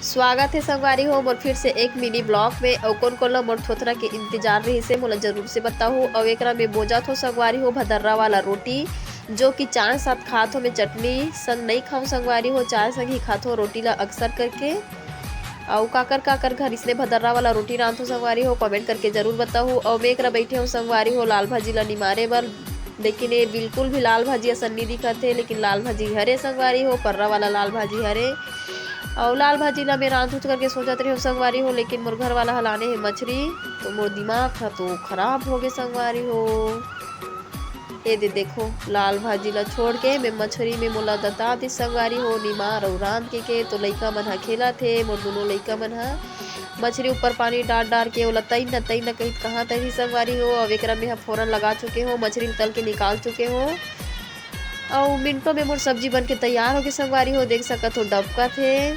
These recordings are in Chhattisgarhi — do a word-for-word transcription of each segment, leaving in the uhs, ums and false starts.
स्वागत हे संगवारी हो मोर फिर से एक मिनी ब्लॉग में। अउ कोन कोन ला मोर थोथना के इंतजार रहिसे, मोला जरूर से बताहू। अउ एकरा में बोजत हो संगवारी हो भदर्रा वाला रोटी, जो कि चाय साथ खात हो। मैं चटनी संग नहीं खाऊं संगवारी हो, चाय संग ही खात हो रोटी ला अक्सर करके। अउ काकर काकर घर इसने भदर्रा वाला रोटी रांधो संगवारी हो, कमेंट करके जरूर बताहू। अउ मैं एकरा बैठे हूँ संगवारी हो लाल भाजी ला निमारे बर, लेकिन ये बिल्कुल भी लाल भाजी असन नहीं दिखत हे, लेकिन लाल भाजी हरे संगवारी हो, पर्रा वाला लाल भाजी हरे। अउ लाल भाजी ला मैं रांधूच करके सोचत रहे हो संगवारी हो, लेकिन मोर घर वाला ह लाने हे मछरी, तो मोर दिमाग ह तो खराब हो गए संगवारी हो। ये दे देखो, लाल भाजी ला छोड़ के मैं मछरी में मोला दता दिस संगवारी हो, निमार अउ रांध के, के तो लइका मन ह खेलत हे, मोर दोनों लइका मन ह मछरी ऊपर पानी डार डार के ओला तैन न तैन न कहित कहाँ तैन ही संगवारी हो। अब एकरा में ह फोरन लगा चुके हो, मछरी ल तल के निकाल चुके हो। अउ मिनटों में मोर सब्जी बन के तैयार होके संगवारी हो, देख सकत हो डबकत हे।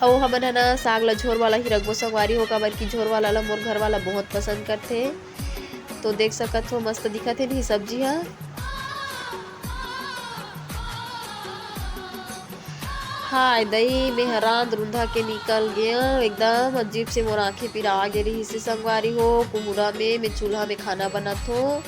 अउ हमन ह ना साग ला झोर वाला ही रखबो संगवारी हो, काबर कि झोर वाला ला मोर घर वाला बहुत पसंद करथे। तो देख सकत हो मस्त दिखत हे नहीं सब्जी ह। हाय दई, मैं ह रांध रुंधा के निकल गया, एकदम अजीब से मोर आंखें पिरा गे रहिस हे संगवारी हो। कुहूरा में मैं चूल्हा में खाना बनात हो,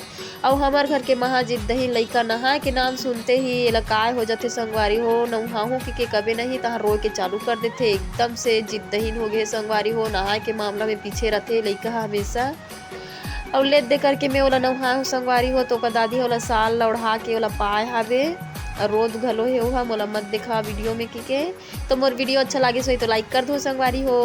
अउ हमर घर के महा जिद्दहीन लइका नहाए के नाम सुनते ही एला काय हो जाथे संगवारी हो, नहाहूं कि के कबे नहीं तहां रोए के चालू कर देथे। एकदम से जिद्दहीन हो गए संगवारी हो, नहाए के मामला में पीछे रथे लइका ह हमेशा। अउ ले दे करके मैं ओला नहाए हूं संगवारी हो, तो ओकर दादी ह ओला साल ला ओढ़ा के ओला पाए हावे, अउ रोत घलो हे ओहा, मोला मत देखा वीडियो में कि के। तो मोर वीडियो अच्छा लागे होही तो लाइक कर दो संगवारी हो।